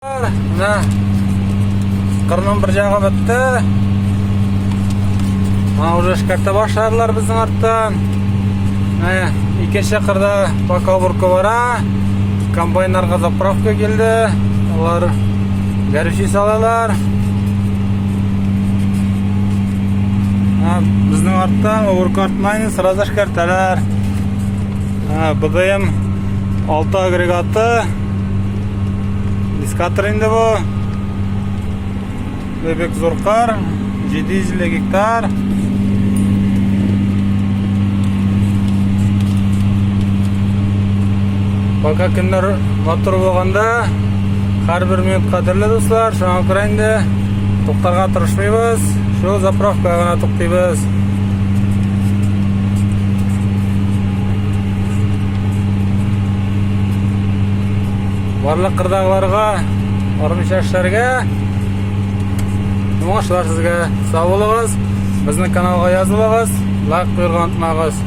Менә кырның бер ягы бетте. Менә уже эшкәртә башладылар безнең арттан. Менә икенче кырда пока уборка бара. Комбайннарга заправка килде. Алар горючий салалар. Менә безнең арттан уборка артыннан сразу эшкәртәләр. БДМ 6 агрегаты. Дискатор инде бу. Бик зур кыр, 750 гектар. Пока көннәр матур булганда, һәрбер минут кадерле дуслар, шуңа күрә инде туктарга тырышмыйбыз, шул заправкага гына туктыйбыз. Барлык кырдагыларга, армыйча эшләргә уңышлар сезгә. Сау булыгыз. Безнең каналга язылыгыз, лайк куярга онытмагыз.